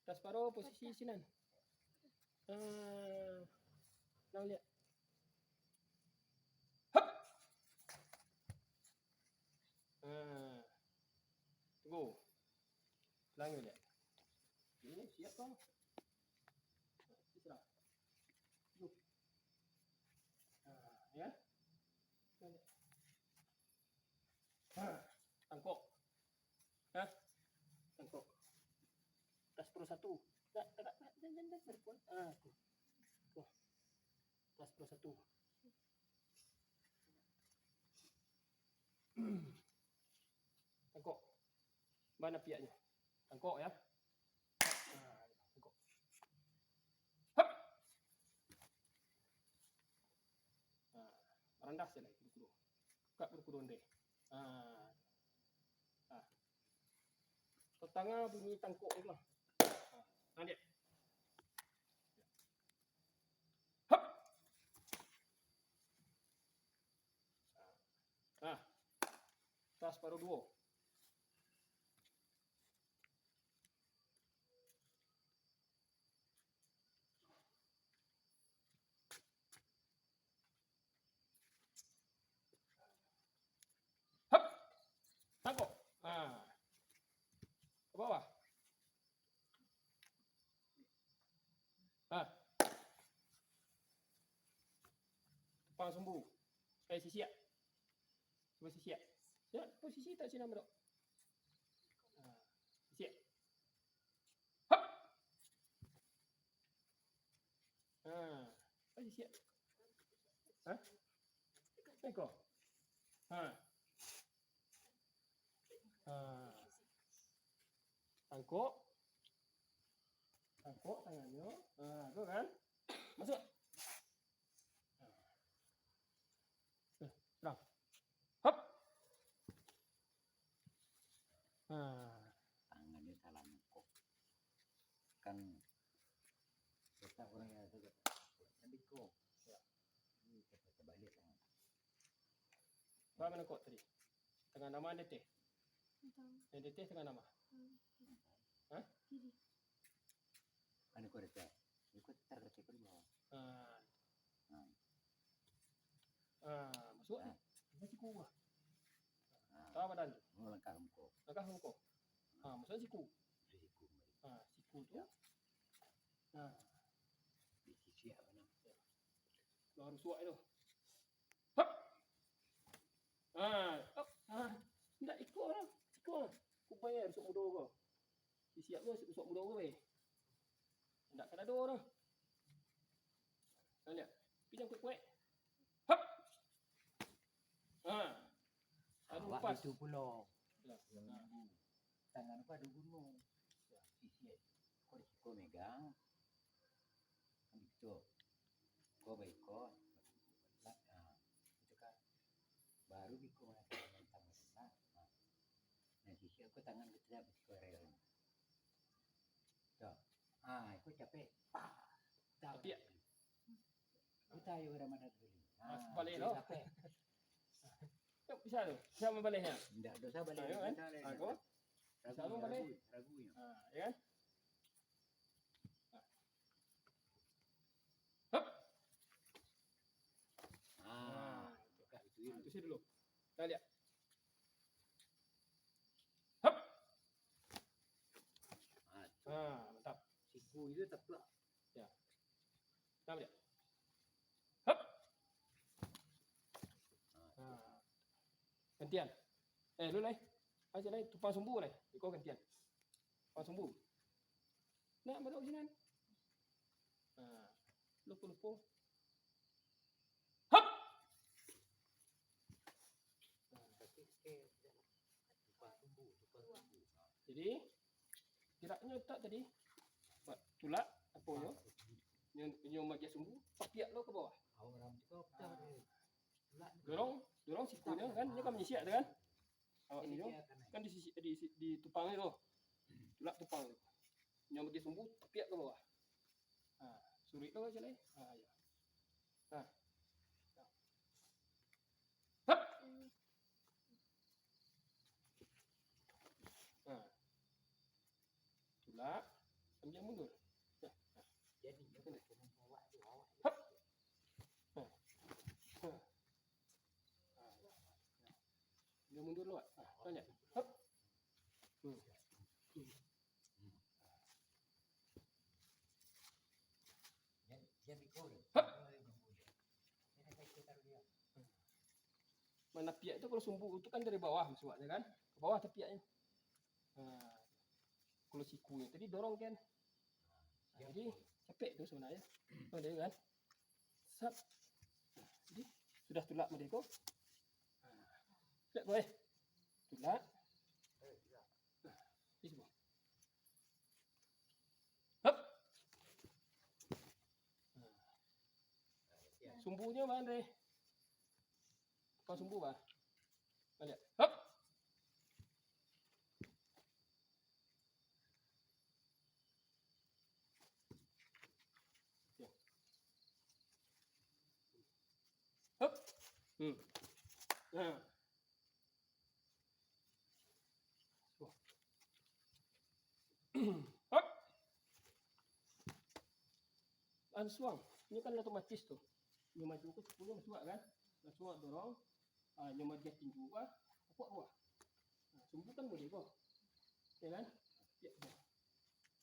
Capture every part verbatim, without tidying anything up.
Tas paro posisi sinan. Ah, nah, lihat. Hap. Ah. Tunggu. Ulangi, lihat. Ini siap, Bang. Terserah. Tuh. Ah, ya. Nah, lihat. Ah, tangkok. Hah? Tangkok. Tas Pro satu. Tak, tak, tak, jangan, jangan, jangan berkuat. Ah, tuh. Tuh. Tas Pro satu. Tangkok. Mana piaknyo? Tangkok, ya. Ah, tangkok. Hap. Ah, marandah sajo lai, kudo-kudo. Buka kudo-kudo ndeh. Ah. Ah. Tatangah bunyi tangkok tu lah. Ah, nah, lihat. Hap. Ah. Tas paro duo. Hap! Tangkok. Ah. Ka bawah. Ah. Tupang sumbu. Eh, sisiak. Cubo sisiak. Ya, posisi tak sinan, Bro. Ah. Sisiak. Hap! Ha, apa sisiak? Ha? Iko. Ha. Ha. Tangkok. Tangkok tangannyo. Ha, tu kan. Masuk. Eh, serang. Hap. Ha. Tangan dia salah mangkok. Kan letak orang yang tu, kan biko. Ya. Ini kita balik tangan. Ba mangkok tadi? Tangah nama deteh? Entah. Yang deteh tangah nama? Hmm. Hah? Kiri. Anu ko deteh. Iko taruh kaki ko di bawah. Ha. Ha. Ha, masuk ni. Ha. Kita siku lah. Ha. Tahu badan tu. Oh, langkah muko. Langkah muko. Ha, masuk siku. Di siku. Ha, siku tu. Ya. Ha. Di sisi apa nama? Ya. Baru suak tu. Hap. Ha, hap. Ha. Ndak iko lah. Siko lah. Kubai lah, rusuk mudo ko. Sisiak ko, rusuk mudo ko, weh. Ndak ka dado tu. Nah, lihat. Pi jangkau kuek. Hap. Ha. Anu lepas. Itu pulo. Ya. Yang ha. Tangan ko ado guno. Sisiak. Ko di siko megang. Kan gitu. Ko baiko. Lah, ha. Itu kan. Baru biko mangantang. Ha. Nah, sisiak ko tangan ko tidak biko rel. Tuh. Ah, iko capek. Pah. Tapiak. Kita ayo Ramadan dulu. Ah, balik lo. Capek. Bisa tu. Bisa mambaleh ya? Ndak dosa baleh. Ayo, kan? Bisa mambaleh. Ragu, ragu, ragu ya. Ah, ya kan? Hap. Ah, itu, itu saya dulu. Kita lihat. Hap. Ah, itu. Ah, mantap. Siku itu teplak. Ya. Kita lihat. Hap. Ah. Gantian. Eh, lu lai. Aja lai, tupang sumbu lai. Iko gantian. Tupang sumbu. Nak baru sinan. Ha, lupo-lupo. Hap! Jadi, geraknyo tak tadi, buat tulak, aponyo, nyo, nyo magiah sumbu, tapiak lo ka bawah. Dorong, dorong sikunyo kan, nyo kan manyisiak tu kan. Awak ni tu, kan di sisi, di, di tupang ni tu. Tulak tupang tu. Nyo magiah sumbu, tapiak ka bawah. Ha, suruik tu aja lai. Ha, ya. Ha. Hap. Ha. Tulak. Dia mundur. Nah, nah. Jadi, dia kena turun bawah tu, awak. Hap. Nah. Nah. Nah. Dia mundur lah. Nah, banyak. Hap. Hmm. Hmm. Hap. Manapiak tu kalau sumbu tu kan dari bawah masuaknyo kan. Ke bawah tapiaknyo. Nah, kalau sikunyo tadi dorong kan. Nah, jadi capek tu sebenarnyo. Nah, dia kan. Sat. Nah, jadi sudah tulak merdeka. Nah, tulak kau eh. Tulak. Nah, di sini. Hap. Nah. Sumbunyo mano, Re? Kau sumbu, bah. Baliak. Hap. Ya. Hap. Hmm. Nah. Hap. Lansuang. Ini kan otomatis tu. Ini maju ke sepuluh masuak kan. Lansuang dorong. Ah, nyo maju tinju ah. Apa apa. Nah, sumbu kan boleh ko. Ya kan? Ya.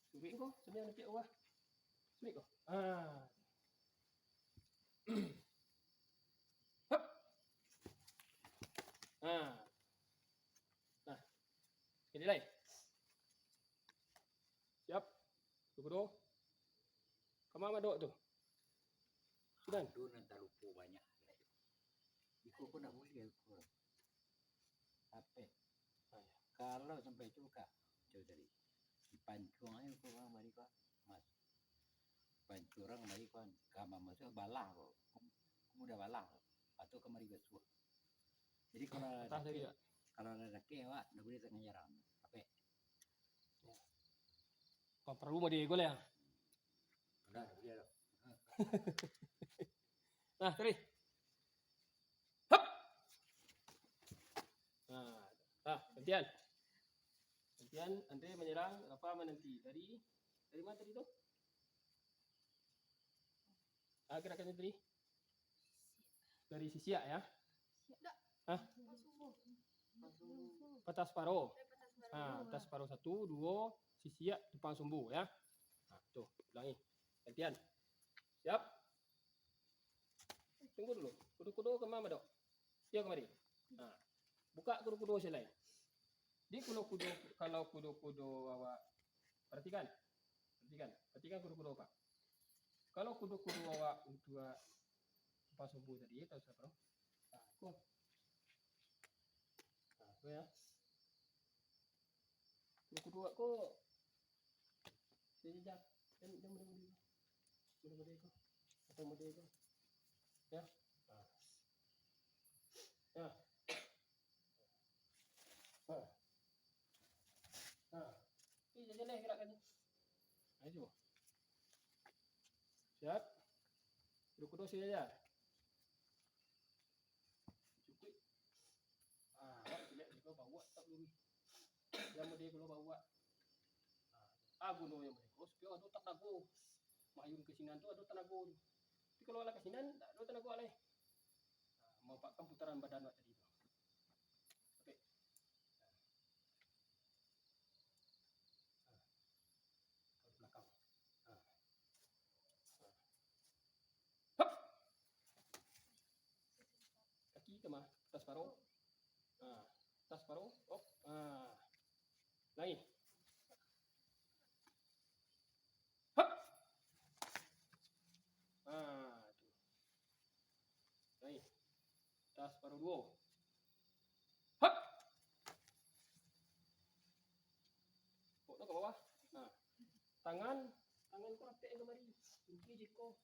Suruik ko, sambil napiak ko. Suruik ko. Ah. Hap. Ah. Nah. Sekali lai. Siap. Kudo-kudo. Kama madok tu. Sudah. Ado nan talupo banyak. Iko pun nak buliah iko. Ape? Kalau sampai tu ka, tu tadi. Dipancuang aja ko urang mari ko, Mas. Pancuang mari ko, ka mamaso balah ko. Mudah balah ko. Atau kamari basuah. Jadi kalau Patah tadi, ya? Kalau ada sakit awak, ndak boleh tengah jarang. Ape? Ya. Kau perlu mah diego lah ya. Udah, udah. Nah, tadi. Hap. Nah, nah, gantian. Gantian, Andre menyerang, Rafa menanti. Dari, dari mana tadi tu? Ah, gerakannya tadi? Dari sisiak ya? Ndak. Hah? Pasumbu. Patah separo. Eh, patah separo. Ah, patah separo satu, duo, sisiak, tumpang sumbu ya. Nah, tu, ulangi. Gantian. Siap? Tunggu dulu. Kudo-kudo kama madok? Iyo kamari. Nah, buka kudo-kudo silai. Di kalau kudo, kalau kudo-kudo awak, perhatikan. Perhatikan. Perhatikan kudo-kudo, Pak. Kalau kudo-kudo awak untuak tumpang sumbu tadi, tahu siapa? Nah, ko. Nah, ko ya. Kudo-kudo awak ko. Sini, Jan. Jan, jan, mudah-mudah. Mudah-mudah ko. Atau mudah ko. Ya. Nah. Ya. Nah. Nah. Ni jajan deh gerakkan ni. Nah, itu. Siap. Kudo-kudo sini aja. Cukuik. Ah, awak jelek juga bawak tak lurus. Yang mode kalau bawak. Ah, ah, guno yang mode. Oh, supaya ado tanago. Mayun ke sinan tu ado tanago tu. Tapi kalau alah ke sinan, tak ado tanago alai. Ah, mampakkan putaran badan awak tadi tu. Oke. Ah. Ah. Kalau belakang. Ah. Ah. Hap! Kaki kama, atas paro. Ha, atas paro. Op. Ha. Lai. Hap. Ha, tu. Lai. Atas paro duo. Hap. Kok tu ka bawah. Ha. Tangan, tangan ko rapek kamari. Kunci jiko.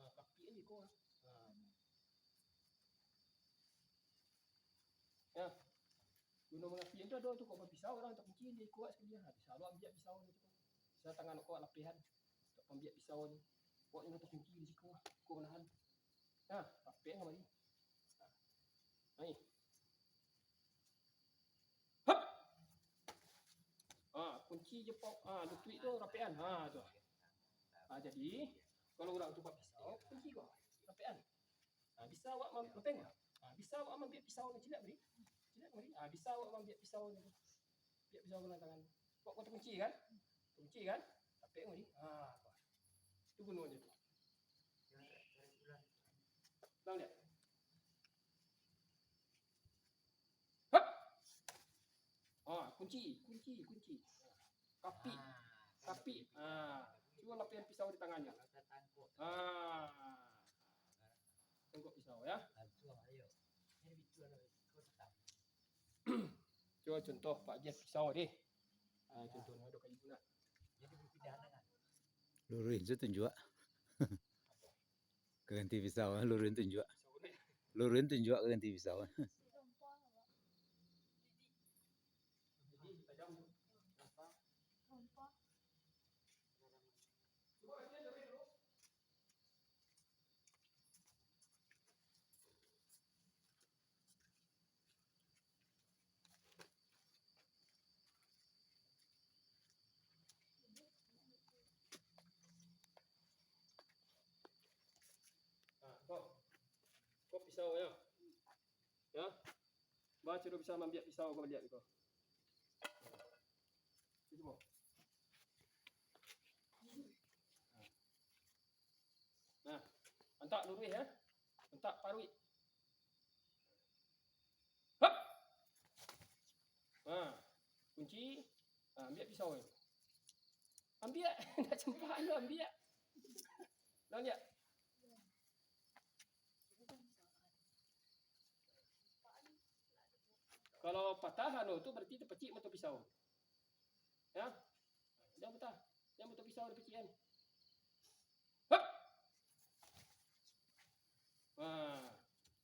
Ha, kaki jiko. Ha. Ya. Guno mangapik tu ado tu, kok bapisau urang takunci di kuak sakali. Ha, bisa lo ambiak pisau tu. Bisa tangan kok lapehan. Untuk ambiak pisau ni. Kok yang takunci di siko, kok nahan. Nah, rapek kamari. Nah. Hap. Ah, kunci jo pau-, ah, lutuik tu rapekan. Ha, tu. Ha, jadi, kalau urang tu bapisau, kunci ko rapekan. Ha, bisa awak mam-, rapekan ko. Ha, bisa awak maambiak pisau ni, ciliak bari. Ciliak bari. Ha, bisa awak maambiak pisau ni. Ambiak pisau ko dalam tangan. Awak ko takunci kan? Takunci kan? Rapek ko ni. Ha, ko. Itu gunonyo tu. Ulang lihat. Hap! Ah, kunci, kunci, kunci. Kapik, kapik. Ah, cubo lapehan pisau di tangannyo. Ah. Tangkok pisau, ya. Cubo contoh Pak Jeff pisau deh. Ah, contohnyo ado kayu nah. Luruih tu tunjuak. Ka ganti pisau, luruih tunjuak. Luruih tunjuak ka ganti pisau. Nah, ko. Ko pisau, yo. Yo. Baa caro bisa maambiak pisau ko baliak ko. Itu, Bang. Nah, antak luruih, yo. Antak paruik. Hap! Nah, kunci. Nah, ambiak pisau, yo. Ambiak, nak campak lu ambiak. Nah, lihat. Kalau patah anu tu, berarti tapacik mato pisau. Ya. Jan patah. Jan mato pisau dipacik kan. Hap! Nah,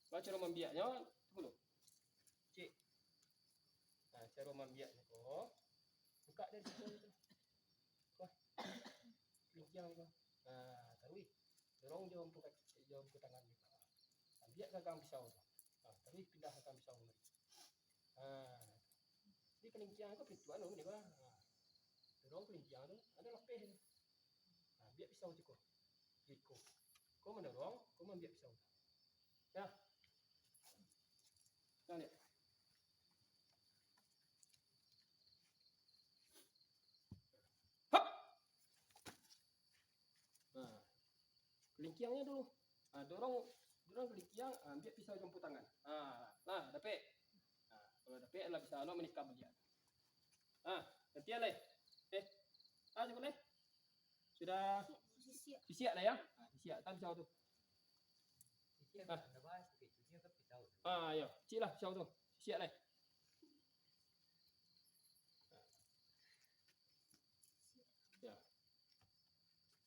baa caro maambiaknyo, tunggu dulu. Cik. Nah, caro maambiaknyo ko, bukak dari situ tu. Wah. Lintiang ko. Nah, taruih. Dorong jo ampu kaki, jo ampu tangan. Ambiak gagang pisau tu. Nah, taruih pindah gagang pisau. Nah. Jadi kalintiang ko pintuan tu, nah. Dorong kalintiang tu, ado lapeh tu. Nah, ambiak pisau tu ko. Iko. Ko mandorong, ko maambiak pisau. Nah. Nah, lihat. Hap! Nah, kalintiangnyo dulu. Nah, dorong, dorong kalintiang, ah, ambiak pisau jo ampu tangan. Nah, nah, dapek. Nah, kalau dapek, lah bisa anu manikam baliak. Nah, gantian lai. Eh, ah, cukup lai. Sudah sisiak. Sisiak lah ya. Nah, sisiak, tahan pisau tu. Nah. Ah, yo, cik lah pisau tu. Sisiak lai. Ya.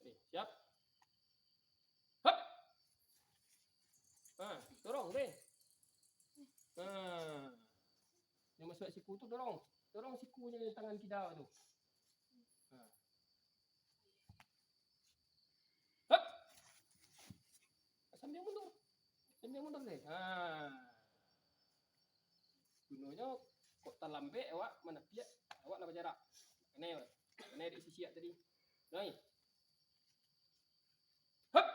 Ni, siap. Hap. Ha, dorong deh. Ha. Yang masuk siku tu dorong. Dorong sikunyo dengan tangan kida tu. Ha. Hap. Sambil mundur. Sambil mundur deh. Ha. Gunonyo kok talambek awak manapiak, awak lah bajarak. Kanai, kanai dek sisiak tadi. Nai. Hap.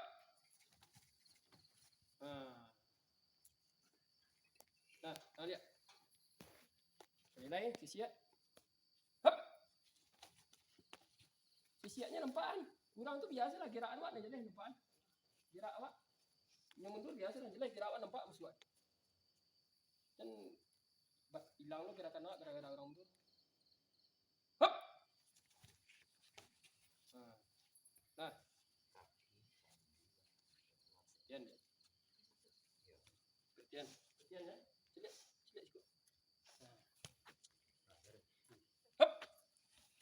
Ha. Nah, nah, lihat. Nilai sisiak. Hap. Sisiaknyo nampak kan? Urang tu biaso lah gerakan awak, nah, jaleh nampak kan? Gerak awak. Nyo mundur biaso lah, jaleh gerak awak nampak musuah. Kan ba-, ilang lo gerakan awak gara-gara urang mundur. Hap! Nah. Nah. Gantian. Gantian. Gantian, ya. Ciliak, ciliak sikok. Nah. Hap!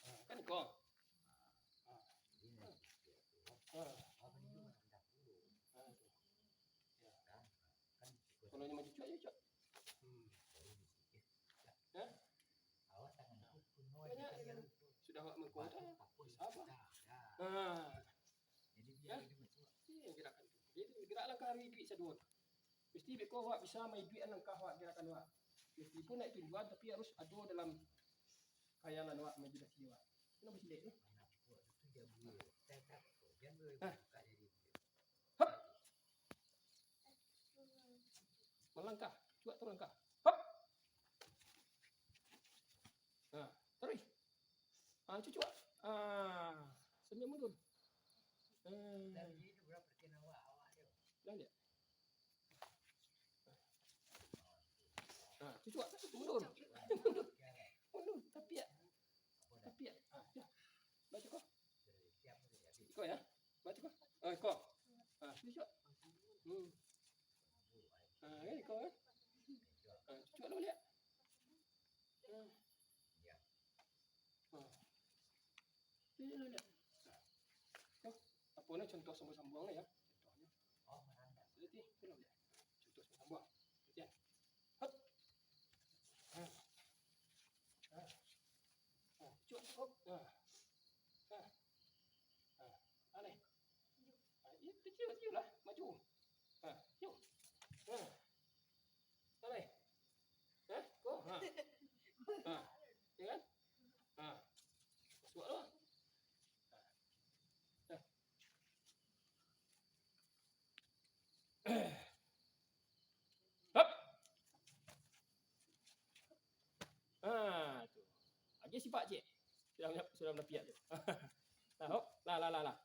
Nah, kan iko. Nah. Nah. Nah, tu. Ya. Kalau nyo maju cuak, ya, cuak. Hmm. Hah? Banyak, ya. Sudah awak mangko tu, apa? Ha. Jadi, biar dia masuk. Iyo, gerakan tu. Jadi, gerak langkah ari iduik saduo tu. Mesti beko awak bisa maiduikan langkah awak, gerakan awak. Meskipun naik tunjuan, tapi harus ado dalam khayalan awak, imajinasi awak. Kenapa silek tu? Hah. Hop. Melangkah. Cuak tu langkah. Hop. Nah, taruih. Ah, cuak. Ah, sambil mundur. Ah. Dah lihat. Nah, cuak. Mundur. Mundur. Mundur. Tapi ya. Tapi ya. Ah, ya. Baca kau. Iko ya. Baca kau. Ah, iko. Ah, cuak. Hmm. Ah, ya, iko ya. Ah, cuak dulu ya. Ah. Ah. Lihat, lihat, lihat. Nah, tu, apo ni contoh sambuang-sambuang ni, ya? Contohnyo. Jadi, tu lah, lihat. Contoh sambuang-sambuang. Lihat. Hop. Nah. Nah. Nah, cuak, hop. Nah. Nah. Nah. Aneh. Ah, iyo, kecil, kecil lah, maju. Ha, yuk. Ha. Alai. Ha, ko, ha. Ha. Ya kan? Ha. Masuak tu. Ha. Ha. Hop. Ha, tu. Lagi sipak, cik. Sudah, sudah manapiak tu. Nah, hop. Lah, lah, lah, lah.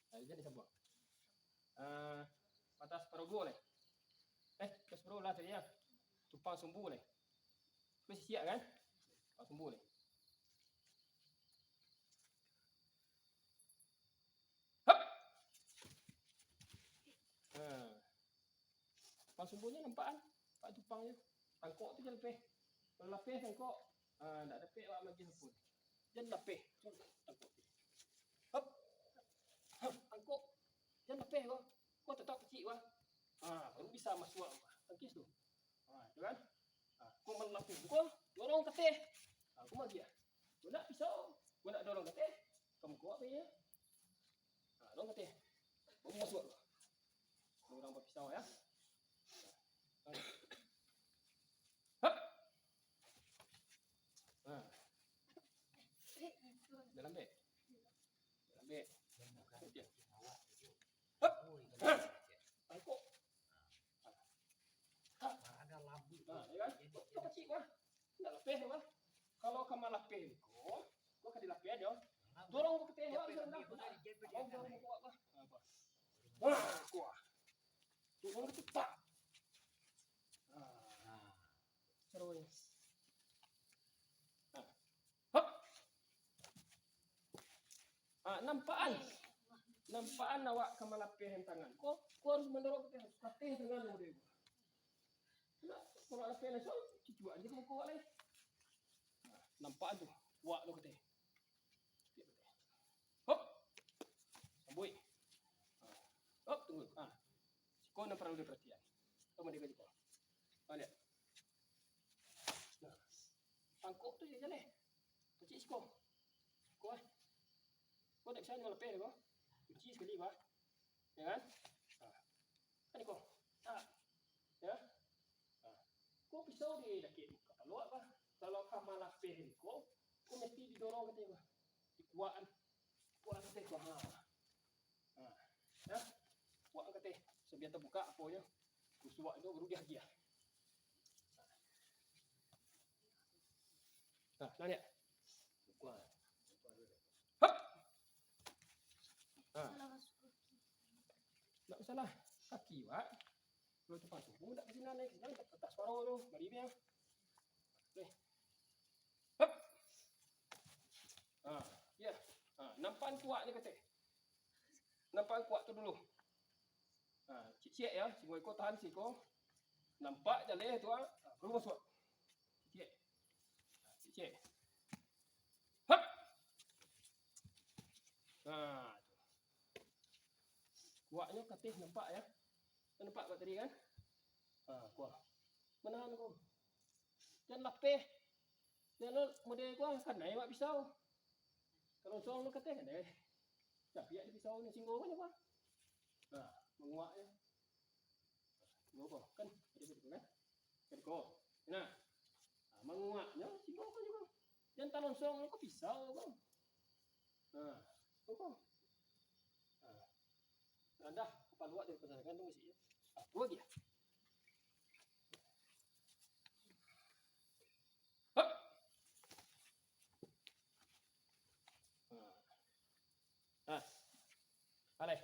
Nah, jadi sambung. Ah, patah saparogo leh. Eh, patah saparogo lah tadi ya. Tumpang sumbu leh. Tapi sisiak kan? Tumpang sumbu leh. Hop! Ha. Tumpang sumbunyo nampak kan? Nampak tumpang tu. Tangkok tu jan lapeh. Kalau lapeh tangkok, ha, ndak dapek awak magiah pun. Jan lapeh. Tangkok tu. Hop. Hop, tangkok. Jan lapeh ko. Ko tatap pacik ko. Ha, baru bisa masuak ko. Tangkis tu. Ha, tu kan? Ha, ko malapeh ko, dorong ka ateh. Ha, ko magiah. Ko nak pisau, ko nak dorong ka ateh. Kamu kuat pe ya. Ha, dorong ka ateh. Baru masuak ko. Urang bapisau, ya. Ha. Ha. Dalam beg. Dalam beg. Okey. Ha. Tangkok. Ha. Ha, ya kan? Kau kecil, wah. Ndak lapeh, wah. Kalau ka malapeh ko, ko ka dilapeh ajo. Dorong ko ka ateh, wah, bisa ndak? Dorong, dorong ko, wah. Apa? Wah, kuah. Turun ka ateh, pak. Ah. Seru ni. Ah. Hop. Ah, nampakan. Nampakan awak ka malapehan tangan. Ko, ko harus mandorong ka ateh, ka ateh tangan tu. Nak, kalau lapeh langsung, cucuak aja muka awak lai. Nah, nampak tu, kuat tu ka ateh. Hop. Sambuik. Ha. Hop, tunggu. Ha. Siko nan paralu diparatian. Tama dia ka siko. Ha, lihat. Nah. Tangkok tu je jaleh. Pacik siko. Siko, eh. Ko tak bisa malapeh ko. Kunci sakali, bah. Ya kan? Ha. Kan iko. Ha. Ya. Ha. Ko pisau di dakek kapalo, bah. Kalau ka malapeh ko, ko mesti didorong ka ateh, bah. Dikuakan. Kuakan ka ateh ko. Ha. Ha. Ya. Kuakan ka ateh. Sambil tabuka aponyo. Kusuak tu baru diagiah. Nah, nah, lihat. Hop. Nah. Ndak masalah. Kaki, Wak. Kalau tu patuh, ndak ka sinan, naik ka sinan, tak, tak suaro tu. Mari dia. Nih. Hop. Ha, ya. Ha, nampakan kuak ni ka ateh. Nampakan kuak tu dulu. Ha, ciek-ciek ya, siko iko tahan siko. Nampak jaleh tu, ha. Ha, baru masuak. Ciek. Ha, ciek-ciek. Hop. Ha, tu. Kuaknyo ka ateh nampak ya. Nampak kat tadi kan? Ha, kuak. Manahan ko. Jan lapeh. Jan lo model ko, kanai awak pisau. Kalau song lo ka ateh, kanai. Tapi ado pisau ni singgo ko nyo ko. Nah, manguak nyo. Singgo ko, kan? Ado siko kan? Kan ko. Nah. Nah, manguaknyo singgo ko nyo ko. Jan talonsong ko pisau ko. Nah, tu ko. Nah. Randah, kapalo awak dari pasanan tu masih, ya. Ah, dua lagi, ya. Hop. Nah. Nah. Alai.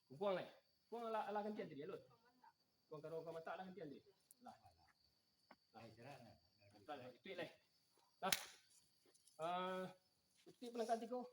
Kumpuang lai. Kumpuang lah, lah gantian tadi, Alun. Kumpuang karo kumpuang matak lah gantian tadi. Lah. Lah. Lah, itu lah. Nah. Eh, itu pelangkan tigo.